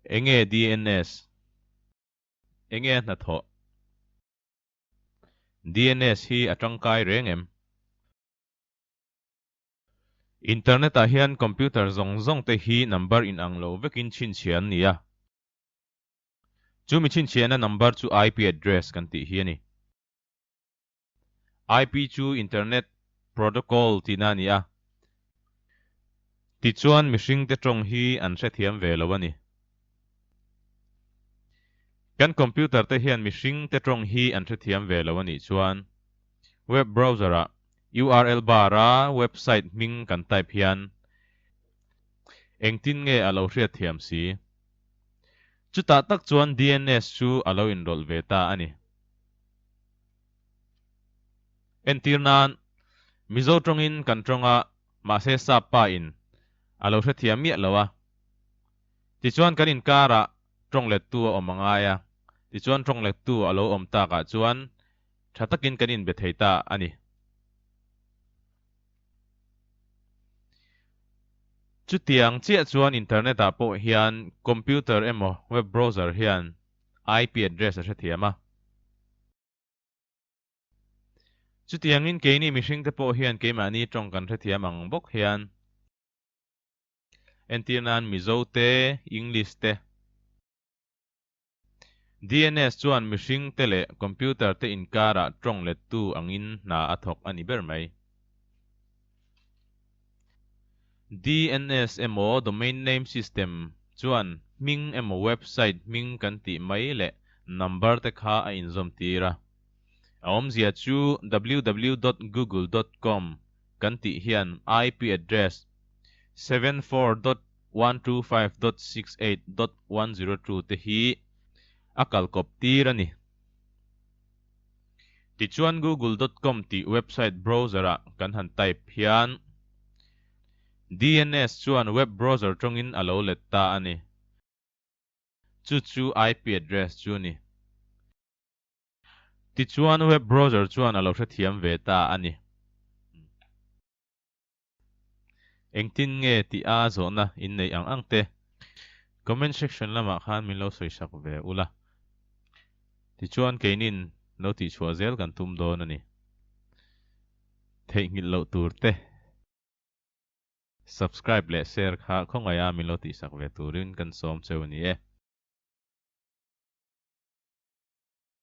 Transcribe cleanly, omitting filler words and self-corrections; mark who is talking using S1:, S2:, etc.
S1: Enge DNS? Enge a hnathawh? DNS hi a tangkai reng em? Internet ah hian computer zawng zawng te hi number inang lo vekin chhinchhiah an ni a. Chumi chhinchhiahna number chu IP address kan tih hi a ni. IP chu Internet Protocol tihna a ni a. Tichuan mihringte tawng hi an hrethiam ve lo a ni. Kan computer te hian mihringte tawng hi an hrethiam ve lo a nih chuan web browser ah URL bar a website hming kan type hian engtin nge a lo hriatthiam si? Chutah tak chuan DNS chu a lo inrawlh ve ta a ni. Entir nan, Mizo tawngin kan tawng a, mahse sap pa in a lo hrethiam miah lo a. Tichuan kan inkarah tawng lettu a awm a ngai a, tichuan tawng lettu a lo awm takah chuan tha takin kan inbe thei ta a ni. Chutiang chiah chuan internet ah pawh hian computer emaw web browser hian IP address a hrethiam a. Chutiangin keini mihringte pawh hian keimahni tawng kan hrethiam ang bawk hian entir nan Mizo te, English te. DNS chuan mihringte leh computer te inkarah tawng lettu angin hna a thawk a ni ber mai. DNS emaw Domain Name System chuan hming emaw website hming kan tih mai leh number te kha a inzawm tir a. A awmzia chu www dot google dot com kan tih hian IP address 74 dot 125.68.102 te hi a kalkawp tir a ni. Tichuan Google dot com tih website browser ah kan han type hian DNS chuan web browser tawngin a lo let ta a ni. Chu chu IP address chu a ni. Tichuan web browser chuan a lo hrethiam ve ta a ni. Engtin nge tih a zawhna in neih ang ang te comment section lamah khan min lo sawi sak ve ula. Tichuan keinin lo tihchhuah zel kan tum dawn a ni. Theihnghilh loh tur te. Subscribe leh share kha khawngaih a min lo tihsak ve turin kan sawm cheu a ni e.